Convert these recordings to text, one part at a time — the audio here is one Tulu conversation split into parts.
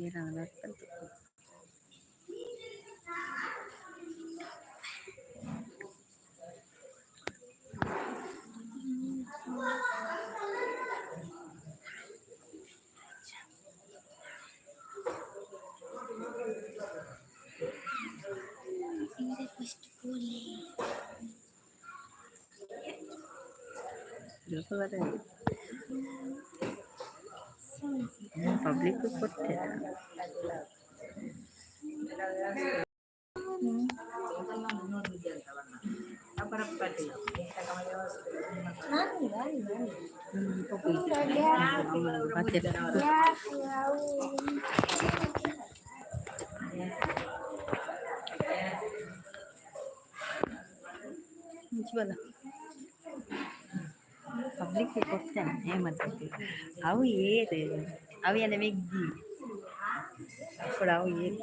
ಏರಾಂಡಲ ಫಸ್ಟ್ ಪೋಲೆ. ಪಬ್ಲಿಕ್ ಕೊರ್ತೆರ್. ಬಲ ಪಬ್ಲಿಕ್ ಕೊರ್ತೇನೆ ಹೇಮಂತ್ ಅವು ಏರು ಅವು ಎನ್ನ ಮೆಗ್ಗಿ ಅಪ್ಪುಡ ಅವು ಏರು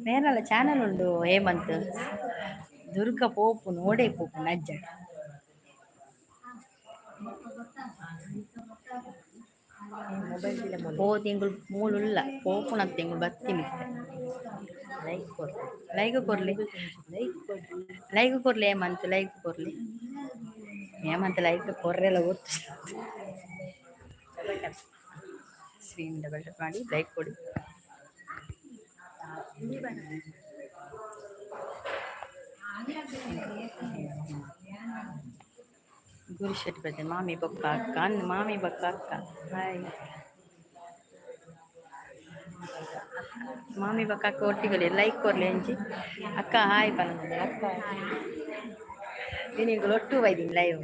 ಮೇನಲ್ಲ ಚಾನಲ್ ಉಂಡು ಹೇಮಂತ್ ದುರ್ಗ ಪೋಪು ನೋಡೇ ಪೋಪು ನಜ್ಜ. ಪೋ ತಿಂಗಳು ಮೂಲುಲ್ಲ ಪೋಪುನ ತಿಂಗಳು ಬತ್ತಿ ಮಿತ್ತ. ಲೈಕ್ ಕೊರ್ಲೆ. ಲೈಕ್ ಕೊರ್ಲಿ. ಲೈಕ್ ಕೊರ್ಲಿ. ಲೈಕ್ ಕೊರ್ಲಿ ಹೇಮಂತ್, ಲೈಕ್ ಕೊರ್ಲಿ ಹೇಮಂತ್, ಲೈಕ್ ಕೊರ್ರೆಲ್ಲ ಗೊತ್ತು. ಸ್ಕ್ರೀನ್ ಡಬಲ್ ಟ್ಯಾಪ್ ಮಾಡಿ ಲೈಕ್ ಕೊಡಿ. ಗುರು ಶೆಟ್ಟಿ ಬರ್ತೇನೆ. ಮಾಮಿ ಬೊಕ್ಕ ಅಕ್ಕ ಅನ್ ಮಾಮಿ ಬೊಕ್ಕ ಅಕ್ಕ ಹಾಯ್. ಮಾಮಿ ಬೊಕ್ಕ ಅಕ್ಕ ಒಟ್ಟಿಗೆ ಲೈಕ್ ಕೊರ್ಲಿ ಅಂಚಿ. ಅಕ್ಕ ಹಾಯ್ ಪನೊಂದು ಅಕ್ಕ. ನಿಂಗೆ ಒಟ್ಟು ಬೈದೀನಿ ಲೈವ್.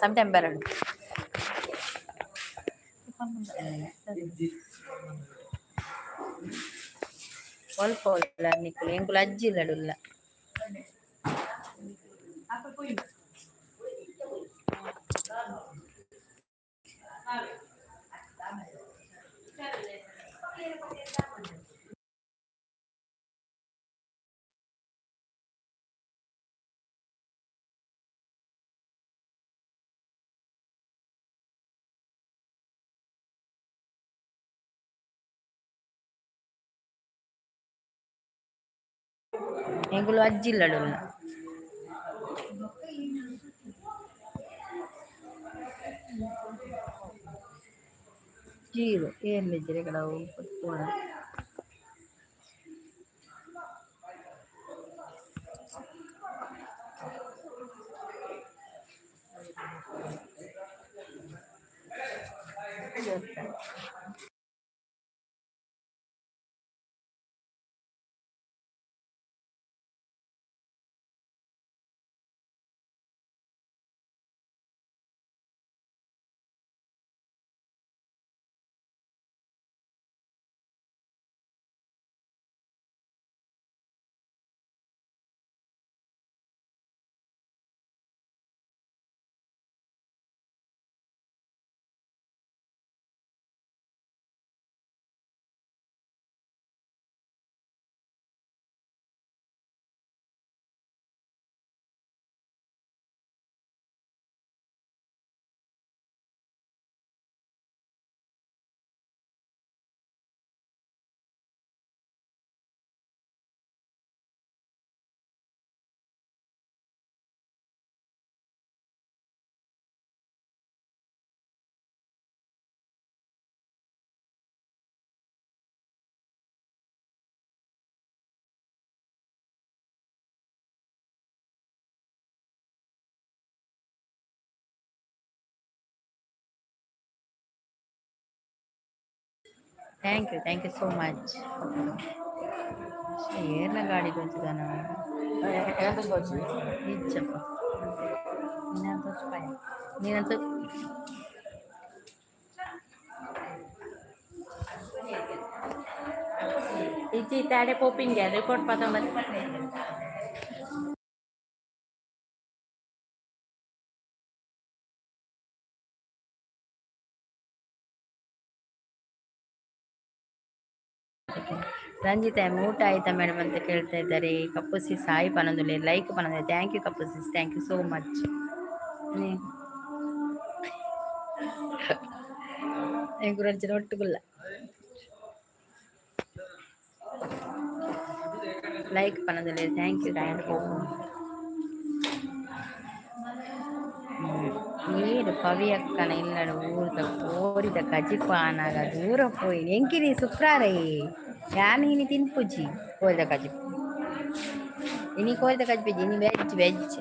ಸಮ್ ಟೈಮ್ ಬರಡು. ಒಲ್ಪ ಉಲ್ಲ ನಿಕುಲು ಎಂಕುಲು ಅಜ್ಜಿ ಇಲ್ಲಡುಲ್ಲ. ಎಂಕುಲು ಅಜ್ಜಿ ಇಲ್ಲಡುಲ್ಲ. ಜೀರೋ ಏನ್ ಇಜ್ಜಿ ಕಡ ಪೋಣ. Thank you, thank you so much. ಏರ್ನ ಗಾಡಿ ತೋಚಿದಾನ? ಇಜ್ಜಪ್ಪ, ನೀನು ತೋಚ್ಪಾಯ, ನೀನಂತ. ಇಜ್ಜಿ, ತಾಡೆ ಪೋಪಿಂಗೆ ರಿಪೋರ್ಟ್ ಪತೊಂಬ. ರಂಜಿತಾ ಎಮ್, ಊಟ ಆಯ್ತಾ ಮೇಡಮ್ ಅಂತ ಕೇಳ್ತಾ ಇದ್ದಾರೆ. ಕಪ್ಪು ಸಿಸ್ ಹಾಯ್ ಪನೊಂದುಲ್ಲೆ, ಲೈಕ್ ಪನೊಂದು. Thank you ಕಪ್ಪು sis, thank you so much. ಎಂಕುರಂಚಿನ ಒಟ್ಟುಗುಲ್ಲ ಲೈಕ್ ಪನೊಂದುಲ್ಲೆ. Thank you, thank you. ಏರು ಪವಿ ಅಕ್ಕನ ಇಲ್ಲಡ ಊರ್ದ ಕೋರಿದ ಕಜಿಪು ಆನಾಗ ದೂರ ಪೋಯಿ ಎಂಕಿನಿ ಸುಕ್ರಾರೈ ಯಾನ್ ಇನಿ ತಿನ್ಪುಜಿ ಕೋರಿದ ಕಜಿಪು. ಇನಿ ಕೋರಿದ ಕಜಿಪು ಇನಿ ವೆಜ್ ವೆಜ್.